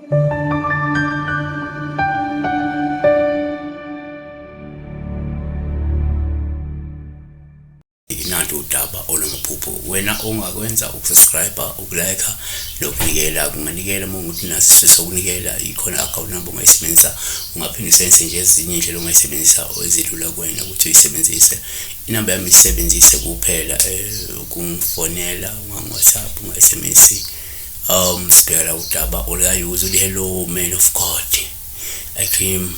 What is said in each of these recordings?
Nantu udaba olunamaphupho. Wena ongakwenza ukusubscribe, ukulike nokunikela. Kunganikela uma ukuthi nasifiso sokunikela, ikhona account number ongayisebenzisa. Ungaphinde usebenzise nje ezinye iy'ndlela ongayisebenzisa ezilula kuwena ukuthi uyisebenzise. Inamba yami isebenzise kuphela ukungifonela, ungangi-WhatsApp, unga-S_M_S. Sibheka la udaba olukayuza uthi, hello man of God, I dream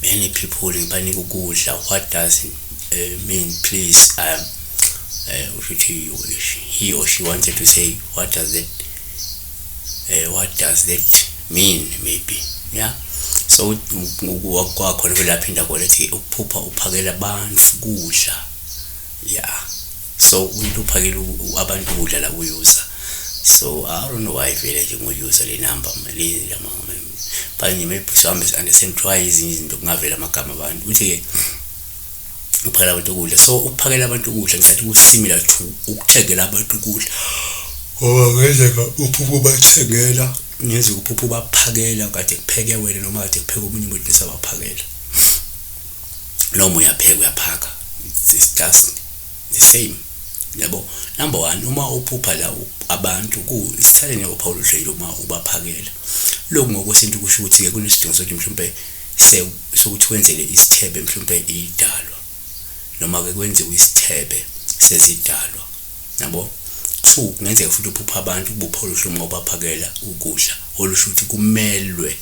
many people ngibanika ukudla, what does it mean please? Usho ukuthi he or she wanted to say what does that mean maybe, yeah. So kwakhona vele aphinda khona ethi ukuphupha uphakela abantu kudla, yeah. So umuntu uphakela abantu ukudla la kuyuza. So I don't know why vele nje ngoyuza le number le but nje maybe sihambe understand why ezinye izinto kungavela amagama abantu uthi-ke uphakela abantu ukudla. So ukuphakela abantu ukudla ngicathi ku-similar to ukuthengela abantu ukudla, ngoba kungenzeka uphuphe ubathengela, kungenzeka uphuphe ubaphakela kade kupheke wena noma kade kupheke omunye umuntu bese abaphakela, noma uyapheka uyaphaka, it's just the same, yabo. Number one, uma uphupha la abantu isithale njengoPaul oluhle nje uma ubaphakela, lokhu ngokwesintu kusho ukuthi-ke kunesidingo sokuthi mhlawumbe sokuthi wenzele isithebe mhlawumbe idalwa, noma-ke kwenziwe isithebe sezidalwa, yabo. Two, kungenzeka futhi uphupha abantu kubupha oluhle uma ubaphakela ukudla, olusho ukuthi kumelwe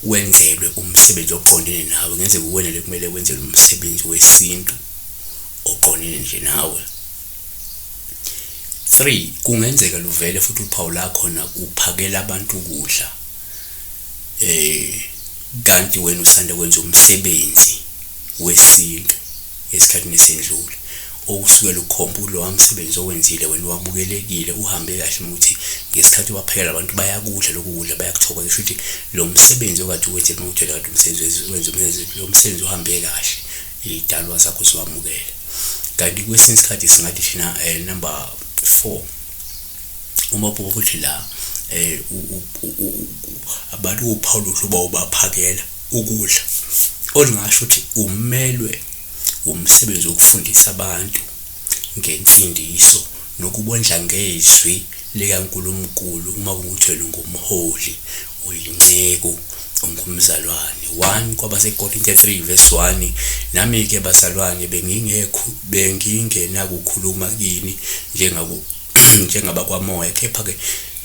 wenzelwe umsebenzi oqondene nawe. Kungenzeka uwena le kumele wenzelwe umsebenzi wesintu oqondene nje nawe. Three, kungenzeka luvele futhi uphawu lakhona uphakela abantu ukudla, kanti wena usanda kwenza umsebenzi wesintu esikhathini esendlule, okusukela ukhomba kulowa msebenzi owenzile wena wamukelekile, uhambe kahle ukuthi ngesikhathi waphekela abantu bayakudla lokhu kudla, bayakuthokoza. Kusho ukuthi lo msebenzi okade uwenzile uma uthole kade umsebenzi wenza umsebenzi, lo msebenzi uhambe kahle, iy'dalwa zakho ziwamukele. Kanti kwesinye isikhathi singathi thina number four, uma ukuthi la abantu uphawu oluhle uba ubaphakela ukudla, olungasho ukuthi umelwe umsebenzi wokufundisa abantu ngensindiso nokubondla ngezwi likaNkulunkulu uma kuwukuthi wena ungumholi, uyinceku, ungumzalwane. 1 kwabaseKorinte 3 verse 1, nami-ke bazalwane bengingekho bengingenakukhuluma kini njengabakwamoya, kepha-ke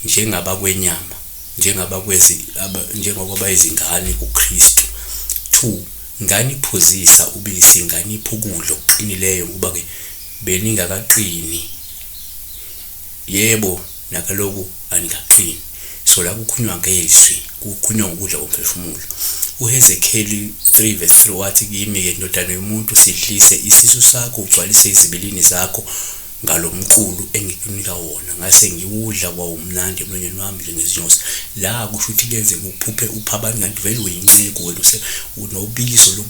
njengabakwenyama, njengokwabayizingane kuKristu. 2 nganiphuzisa ubisi, nganipha ukudla okuqinileyo, ngokuba-ke beningakaqini, yebo nakaloku anikaqini. So la kukhulunywa ngezwi, kukhulunywa ngokudla komphefumulo. UHezekeli 3 verse 3 wathi kimi-ke, ndodana yomuntu, sidlise isisu sakho, ugcwalise izibilini zakho ngalo mqulu engikunika wona. Ngase ngiwudla, wawumnandi emlonyeni wami njengezinyosi. La kusho ukuthi kuyenzeka uphuphe upha abantu kanti vele uyinceku wena, unobizo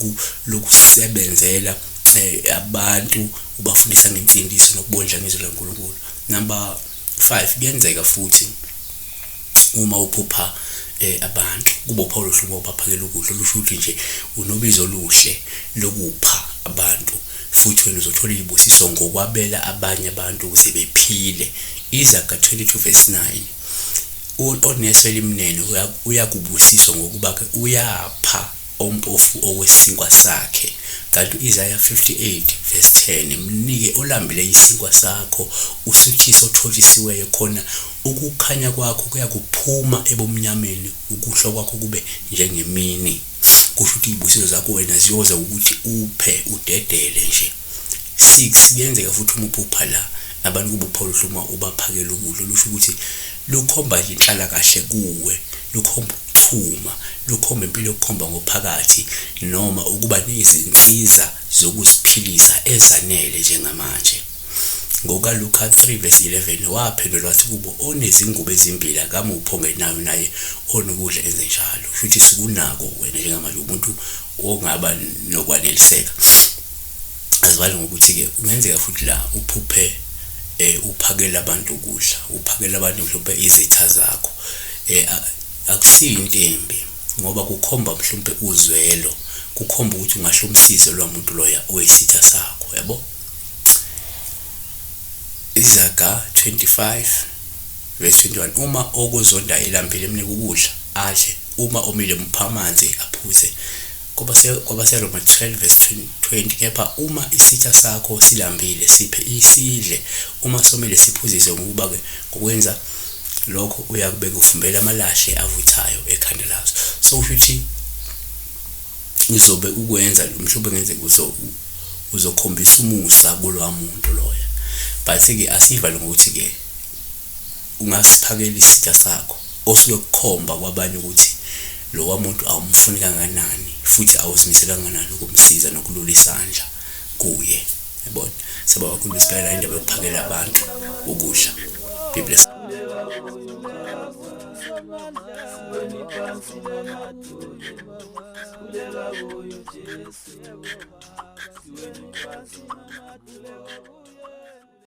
lokusebenzela abantu, ubafundisa ngensindiso nokubondla ngezwi likaNkulunkulu. Number five, kuyenzeka futhi uma uphupha abantu kuba uphawu oluhle uma ubaphakela ukudla, olusho ukuthi nje unobizo oluhle lokupha abantu, futhi wena uzothola iy'busiso ngokwabela abanye abantu ukuze bephile. Izaga 22 verse 9, oneso elimnene uyakubusiswa ngokuba-ke uyapha ompofu okwesinkwa sakhe. Kanti u-Isaya 58 verse 10, mnike olambile isinkwa sakho, usuthise othotshisiweyo, khona ukukhanya kwakho kuyakuphuma ebumnyameni, ukuhlwa kwakho kube njengemini. Kusho ukuthi iy'busiso zakho wena ziyoza ukuthi uphe udedele nje. Six, kuyenzeka futhi uma uphupha la abantu kuba uphawu oluhle uma ubaphakela ukudla, olusho ukuthi lukhomba nje inhlalakahle kuwe, lukhomba ukuchuma, lukhomba impilo yokukhomba ngophakathi, noma ukuba nezinsiza zokuziphilisa ezanele njengamanje. NgokaLuka 3 verse 11, waphendula wathi kubo, onezingubo ezimbili akamuphi ongenayo, naye onokudla enze njalo. Kusho ukuthi sikunako wena njengamanje umuntu ongaba nokwaneliseka. Azivale ngokuthi-ke kungenzeka futhi la uphuphe uphakela abantu ukudla, uphakela abantu mhlawumbe izitha zakho. Akusiyo into embi ngoba kukhomba mhlawumbe uzwelo, kukhomba ukuthi ungahle umsize lowa muntu loya oyisitha sakho, yabo. Izaga 25 verse 21, uma okuzonda elambile mnika ukudla adle, uma omile mupha amanzi aphuze. KwabaseRoma 12 verse 20, kepha uma isitha sakho silambile siphe isidle, uma somile siphuzise, ngokuba-ke ngokwenza lokho uyakube kufumbela amalahle avuthayo ekhanda laso. So kusho ukuthi uzobe ukwenza mhlawumbe ngenzeka uzokhombisa umusa kulowa muntu loya. But-ke asivale ngokuthi-ke ungasiphakela isitha sakho osuke kukhomba kwabanye ukuthi lowa muntu awumfuni kangakanani futhi awuzimisele kangakanani ukumsiza nokulula isandla kuye, yabona. Siyabonga kakhulu besibhekela indaba yokuphakela abantu ukudla. Be blessed.